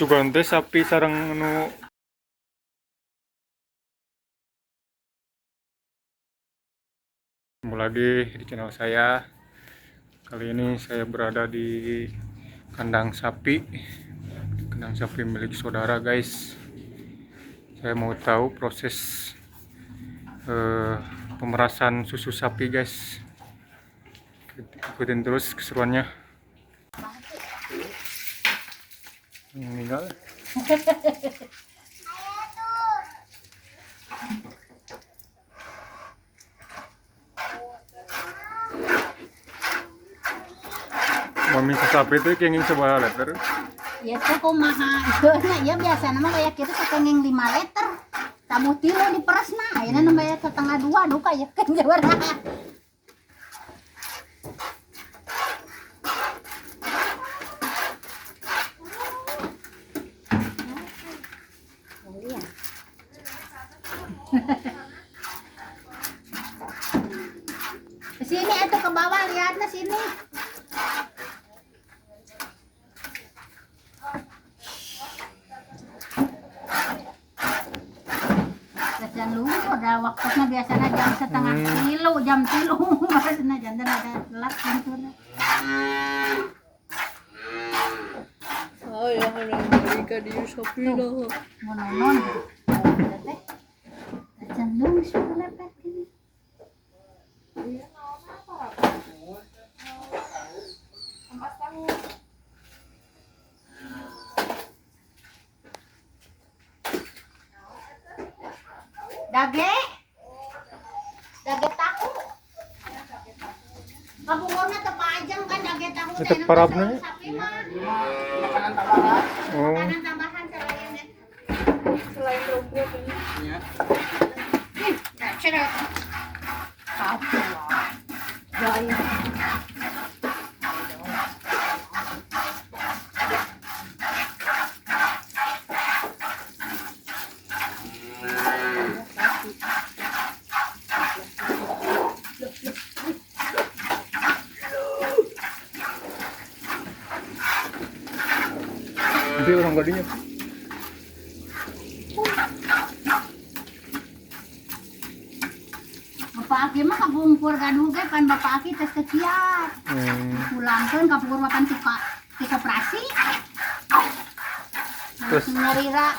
Sugan teh sapi sareng nu ketemu lagi di channel saya. Kali ini saya berada di kandang sapi, kandang sapi milik saudara, guys. Saya mau tahu proses pemerasan susu sapi, guys. Ikutin terus keseruannya. Meninggal. Mami sapi itu kenging seberapa liter? Ya teh kumaha ieu nya ya biasana mah kayak kitu sakengeng 5 liter. Tamu tilu diperesna, ayeuna nu bayar setengah dua duka ya kan jawara. Sini atau ke bawah lihatnya sini. Kasihan lu, udah waktunya biasanya jam setengah tilu, jam tilu, maksudnya jam ada telat tentunya. Oh ya, ada di sapi lah. Mau nonton, teh. Kasihan lu sudah lepet ini. Dage, dage tahu. Kabungurna teu pajang kan dage tahu teh. Tetep parabna. Sapi mah. Makanan tambahan. Oh. Makanan tambahan selain Selain rumput ini. Ya. Ih, ceret. Satu lah. Gaya. Nanti orang gadinya. Bapak Aki mah kabungkur gaduh ge pan Bapak Aki tes kekiat. Pulangkeun kapungkur mah pan ti koperasi. Terus nyarira.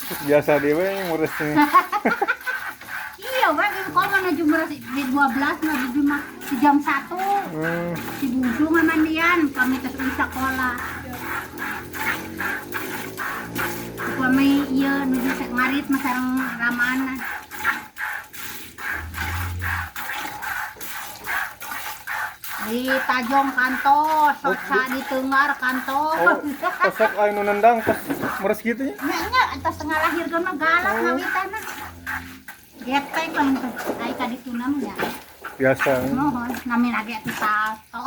Terus biasa dewe ngurusnya. Iya, we kok menuju beres di 12 menuju mah di jam 1. Si bungsu ngamandian kami tes uih sakola. Kami ieu nuju ngarit mah sareng ramana. Di Tajong kantos, soca di Tengar kantos. Oh, kosok aya nu nendang pas meres kitu nya. Nya nya atas tengah lahirkeun mah galak ngawitanna. Getek lah teh, ai ka dituna mah nya. Biasa. Mohon nami lagi atuh tato.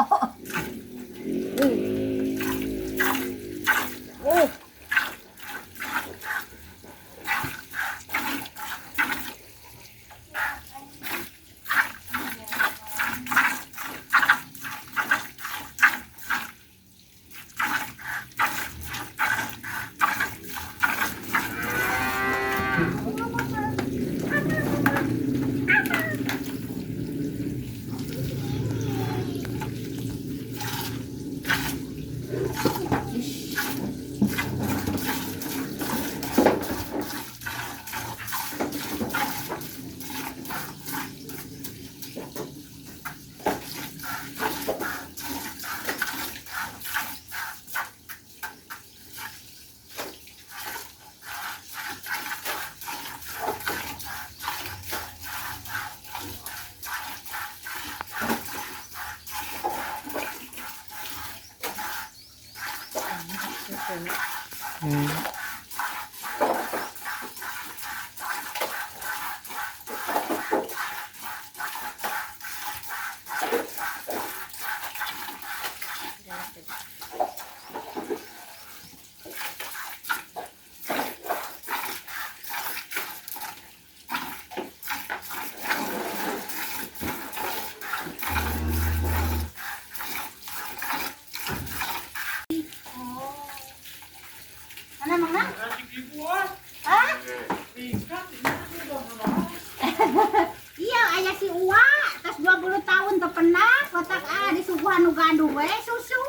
pependak kotak ah disuguhan nu gaduh we susu.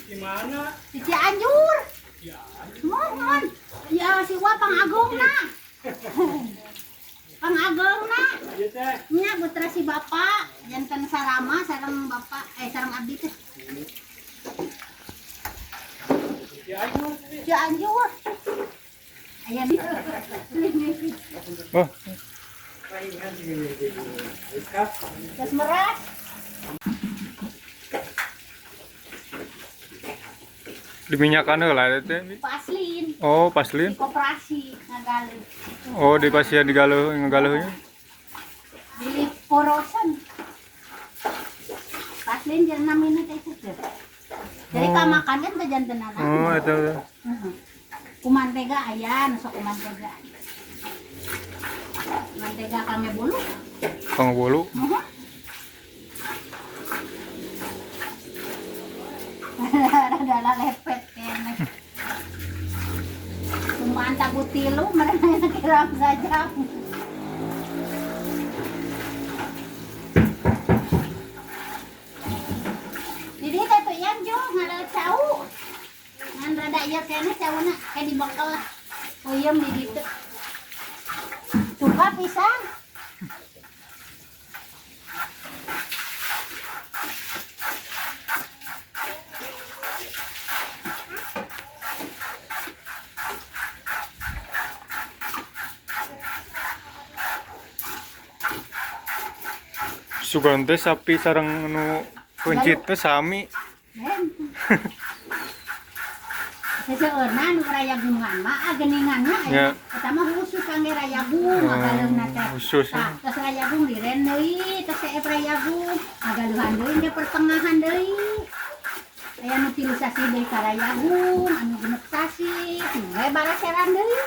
Di mana? Di Cianjur. Mohon. Ya si wa pangagungna. Pangagungna. Iya teh. Nya putra si bapak janten sarama sareng bapak sareng abdi teh. Cianjur. Cianjur. Aya di. Oh, Terus meras. Diminyakan heula teh. Paslin. Oh, paslin. Di koperasi ngagaleuh. Oh, di pasian digaluh ngagaleuhnya. Di porosan. Paslin jeung namina teh itu teh. Jadi kamakan kan teh jantenan. Oh, eta. Heeh. Kumantega aya nu sok kumantega. Mantega kame bulu. Kang bolu. Heeh. Rada lepet kene. Kumaha tabu tilu mereka kiram saja. Jadi teh yang jo ngada cau. Ngan rada ieu kene cauna kayak dibekal lah. Puyem di ditu. Suka pisan. Sugan teh sapi sareng nu kuncit teh sami. Seseueurna nu rayagungan mah geningan mah Ya. eta mah khusus kangge rayagung ngagaleuhna teh. Khusus. Tah, tos rayagung liren deui, tos seep rayagung, ngagaleuhan deui ge pertengahan deui. Aya nu 3 sasih deui ka rayagung, anu 6 sasih, we baraseran deui.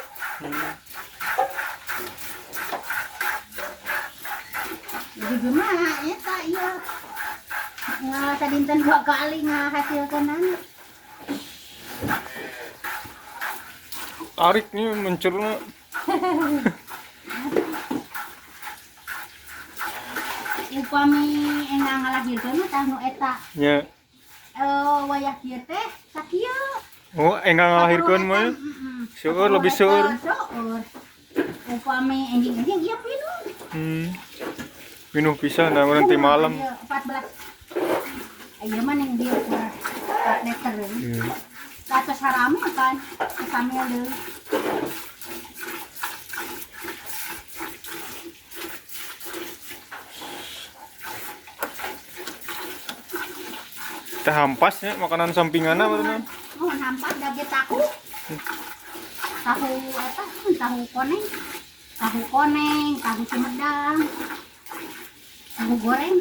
Jadi gimana eta ieu? Nga sadinten 2 kali ngahasilkeunana. Tarik nih mencurna. Upami enggal ngalahirkeun mah tah nu eta. Nya. Wayah kieu teh sakieu. Oh, enggal ngalahirkeun mah. Heeh. Seueur lebih seueur. Seueur. Upami enjing-enjing ieu pinuh. Pinuh pisan da urang ti malam. 14. Ieu mah ning dieu ukur 4 liter. Iya. Atas harame kan, samil deui. Teh hampas nya makanan sampinganna bener. Oh, hampas dage tahu. Tahu eta, tahu koneng. Tahu koneng, tahu Sumedang. Tahu goreng.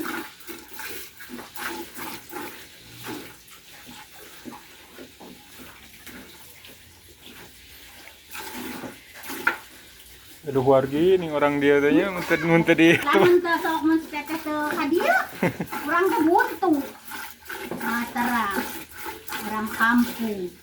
Aduh wargi nih orang dia teh nya mun teu di Lamun teu sok mun teteh teu ka dieu. Urang teh buntu. Ah, terang. Orang kampung.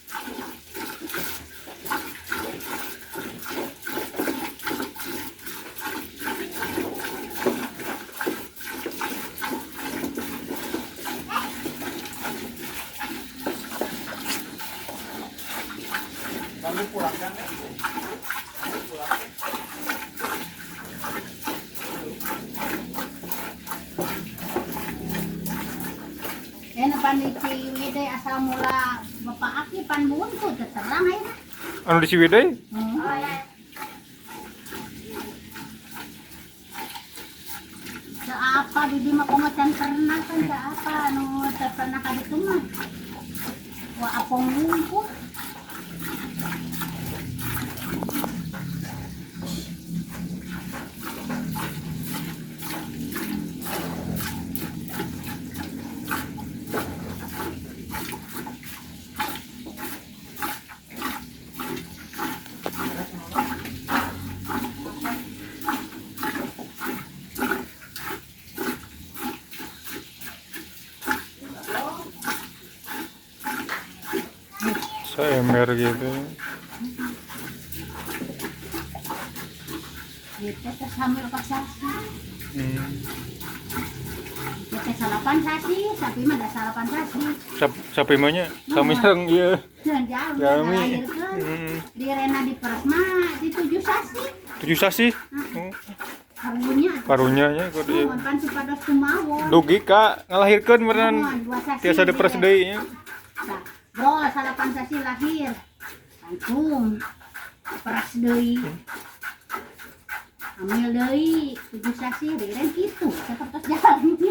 Pan di Ciwidey asal mula Bapak Aki pan buntu terang ayeuna. Anu di Ciwidey? Apa di mah komo can pernah kan apa anu teu pernah ka ditu mah. Wah apong lumpuh. Seember gitu. Gitu teh sambil pasasi. Kita teh salapan sasih, sapi mah da salapan sasih. Sapi mah nya sami sareng ieu. Jauh, Jami. ngalahirkeun. Direna diperes mah di 7 sasih. 7 sasih. Oh, Karunya. karunya nya kudu ieu. Mohon pan supados kumawon. Dugi ka ngalahirkeun beneran Mohon, dua sasih tiasa diperes diren. deui nya. Tah, bro, salapan sasih lahir. Langsung peras deui. Ambil deui 7 sasih diren kitu sapertos jalmi.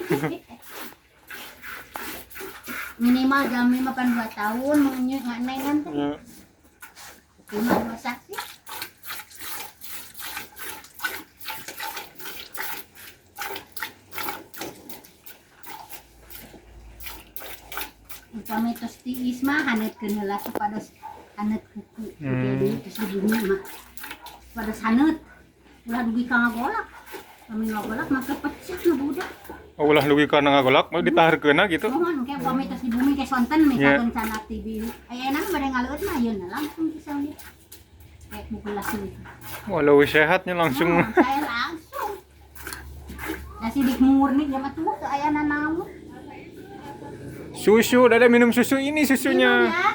Minimal jalmi mah pan 2 tahun nganengan teh. Ya. 5 2 sasih. Upami tos tiis mah haneutkeun heula supados haneut kuku. Jadi terus di bumi mah supados haneut. Ulah dugi ka ngagolak. Upami ngagolak mah pecah nu budak. Oh, ulah dugi kana ngagolak mah ditaharkeunna gitu. Mohon ke upami tos di bumi ke sonten Ya. misalkan can aktivi. Ayeuna mah bade ngaleueut mah ayeuna langsung bisa we. Kayak buku langsung itu. Wah, leuwih sehatnya langsung. Mohon, saya langsung. Da sidik murni ya mah tuh teu aya nanaon. Susu, Dada minum susu ini Minum susunya. ya.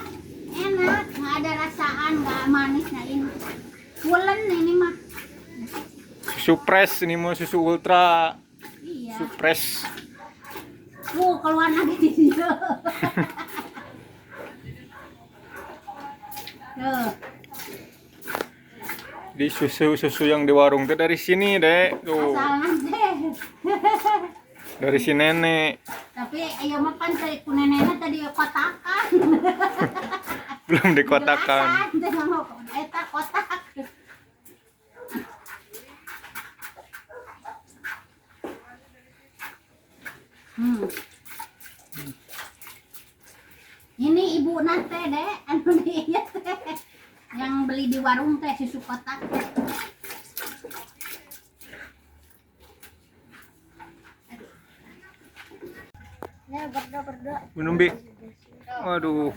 Enak, nggak ada rasaan, nggak manis, nggak ini. Pulen ini mah. Susu press ini mau susu ultra. Iya. Susu press. Keluar lagi di sini. Tuh, Di susu-susu yang di warung tuh dari sini, Dek. Tuh, asalan teh. dari si nenek. Tapi ayo mah pan teh ku nenekna tadi kotakan. Belum dikotakan. Gelasan teh mah eta kotak. Ini ibu nate dek, anu di ieu teh. Yang beli di warung teh susu kotak teh. Ya, berdoa berdoa. Minum, Bi. Waduh.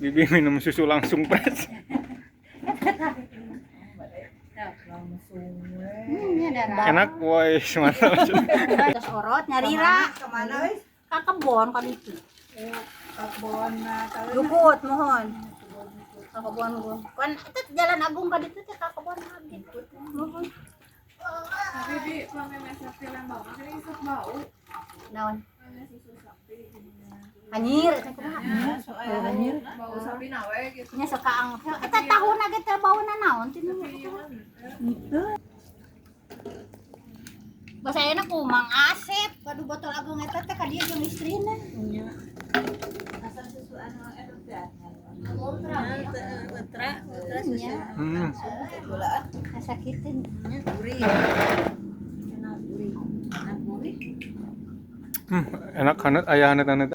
Bibi minum susu langsung press. Ini ada rasa. Enak, woi, mantap. Terus orot nyarira Kemana wis? ka kebon ka ditu. Kebon tahu. Jukut mohon. Ka kebon gua. Kan itu jalan agung ka ditu teh ka kebon abdi. Mohon. Tapi bi, pameme sapi lembang mah ini isep bau. Naon? Pameme susu sapi jadinya. Anjir eta kumaha? Soalnya anjir. Bau sapi nawe gitu. Nya sok kaang. Eta tahuna ge teh bauna naon teh nu. Tapi iya mah Bahasa enak ku Mang Asep, aduh botol agung eta teh ka dieu jeung istrina. Nya. asal susu anu eta Ultra. Ultra, ultra susu. Nya, Gula. kasakiteun. Gurih. Enak gurih. Enak gurih. Enak hanet, ayah hanet-hanet.